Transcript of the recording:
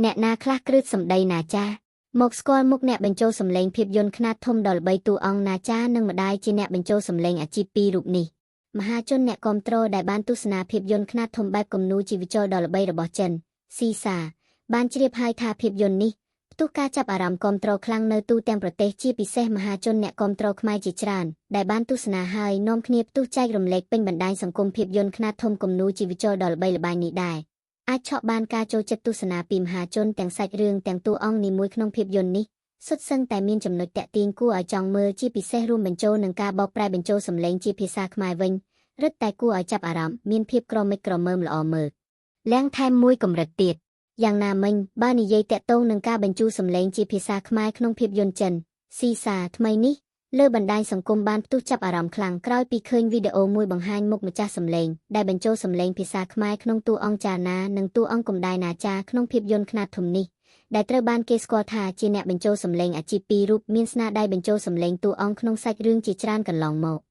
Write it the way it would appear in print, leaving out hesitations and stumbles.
អ្នកណាខ្លះគ្រឹះសម្ដីណាចាមកស្គាល់មុខអ្នកបញ្ចូលសម្លេងភាពយន្តខ្នាតធំដ៏ល្បីតួអង្គណាចានិងម្ដាយជាអ្នកបញ្ចូលសម្លេងអាជីពពីររូបនេះមហាជនអ្នកគាំទ្រដែលបានទស្សនាភាពយន្តខ្នាតធំបែបគំនូរជីវចលដ៏ល្បីរបស់ចិនស៊ីសាបានជ្រាបហើយថាភាពយន្តនេះផ្ទុះការចាប់អារម្មណ៍គាំទ្រខ្លាំងនៅទូទាំងប្រទេសជាពិសេសមហាជនអ្នកគាំទ្រខ្មែរជាច្រើនដែលបានទស្សនាហើយនាំគ្នាផ្ទុះចែករំលែកពេញបណ្ដាញសង្គមភាពយន្តខ្នាតធំគំនូរជីវចលដ៏ល្បីល្បាញនេះដែរអាចឆក់បានការចូលចិត្តទស្សនាពីមហាជនទាំងសាច់រឿងទាំងតួអង្គនីមួយក្នុងភាពយន្តនេះសុទ្ធសឹងតែមានចំណុចតាក់ទាញគួរឲ្យចង់មើលជាពិសេសរួមបញ្ចូលនឹងការបកប្រែបញ្ចូលសម្លេងជាភាសាខ្មែរវិញរឹតតែគួរឲ្យចាប់អារម្មណ៍មានភាពក្រមិចក្រមើមល្អមើលលាំងថែមមួយកម្រិតទៀតយ៉ាងណាមិញបើនិយាយតាក់ទងនឹងការបញ្ជូរសម្លេងជាភាសាខ្មែរក្នុងភាពយន្តចិនស៊ីសាថ្មីនេះលើបណ្ដាញសង្គមបានផ្ទុះចាប់អារម្មណ៍ខ្លាំងក្រោយពីឃើញវីដេអូមួយបង្ហាញមុខម្ចាស់សម្លេងដែលបញ្ចូលសម្លេងភាសាខ្មែរក្នុងតួអង្គចាណានិងតួអង្គកំដៃណាចាក្នុងភាពយន្តខ្នាតធំនេះដែលត្រូវបានគេស្គាល់ថាជាអ្នកបញ្ចូលសម្លេងអាជីពពីររូបមានស្នាដៃបញ្ចូលសម្លេងតួអង្គក្នុងសាច់រឿងជាច្រើនកន្លងមក។